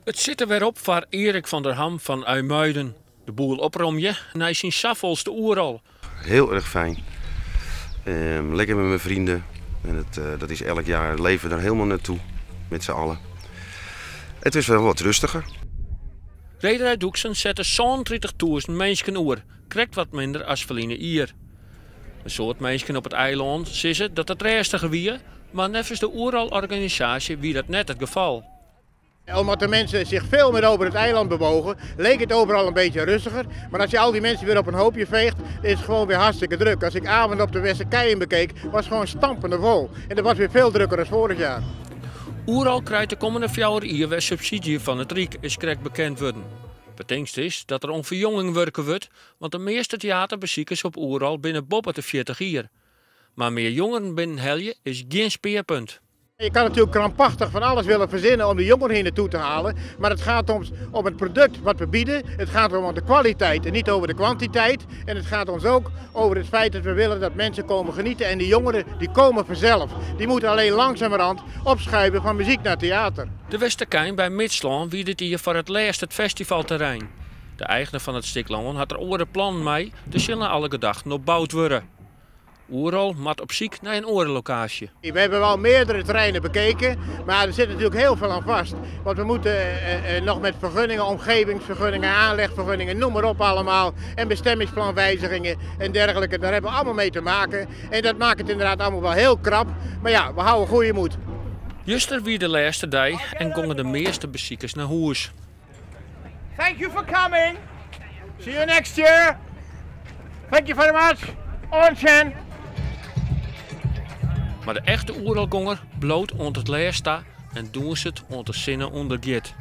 It sit der wer op foar Erik van der Ham fan IJmuiden. De boel opromje nei syn safolste Oerol. Heel erg fijn. Lekker met mijn vrienden. En dat is elk jaar leven we er helemaal naartoe. Met z'n allen. Het is wel wat rustiger. Rederij Doeksen sette 37.000 minsken oer, krekt wat minder as ferline jier. In soad minsken op it eilân sizze dat it rêstiger wie, mar neffens de Oerol-organisaasje wie dat net it gefal. Omdat de mensen zich veel meer over het eiland bewogen, leek het overal een beetje rustiger. Maar als je al die mensen weer op een hoopje veegt, is het gewoon weer hartstikke druk. Als ik avond op de Westerkeien bekeek, was het gewoon stampende vol. En dat was weer veel drukker dan vorig jaar. Oerol krijt de kommende 4 jier wer subsydzje fan it Ryk, is krekt bekend wurden. Betingst is dat der oan ferjonging wurke wurdt, want de measte teaterbesikers op Oerol binne boppe de 40 jier. Mar mear jongeren binnenhelje is gjin spearpunt. Je kan natuurlijk krampachtig van alles willen verzinnen om de jongeren hier naartoe te halen. Maar het gaat ons om het product wat we bieden. Het gaat om de kwaliteit en niet over de kwantiteit. En het gaat ons ook over het feit dat we willen dat mensen komen genieten. En die jongeren die komen vanzelf. Die moeten alleen langzamerhand opschuiven van muziek naar theater. De Westerkeyn by Midslân wie dit jier foar it lêst it festivalterrein. De eigner fan it stik lân hat der oare plannen mei, der sil nei alle gedachten op boud wurde. Oerol moat op syk nei in oare lokaasje. We hebben wel meerdere terreinen bekeken, maar er zit natuurlijk heel veel aan vast. Want we moeten nog met vergunningen, omgevingsvergunningen, aanlegvergunningen, noem maar op allemaal. En bestemmingsplanwijzigingen en dergelijke, daar hebben we allemaal mee te maken. En dat maakt het inderdaad allemaal wel heel krap. Maar ja, we houden goede moed. Juster wie de lêste dei en gongen de measte besikers nei hûs. Thank you for coming. See you next year. Thank you very much. Oant sjen. Mar de echte Oerolgonger bliuwt oant it lêst ta en dûnset oant de sinne ûndergiet.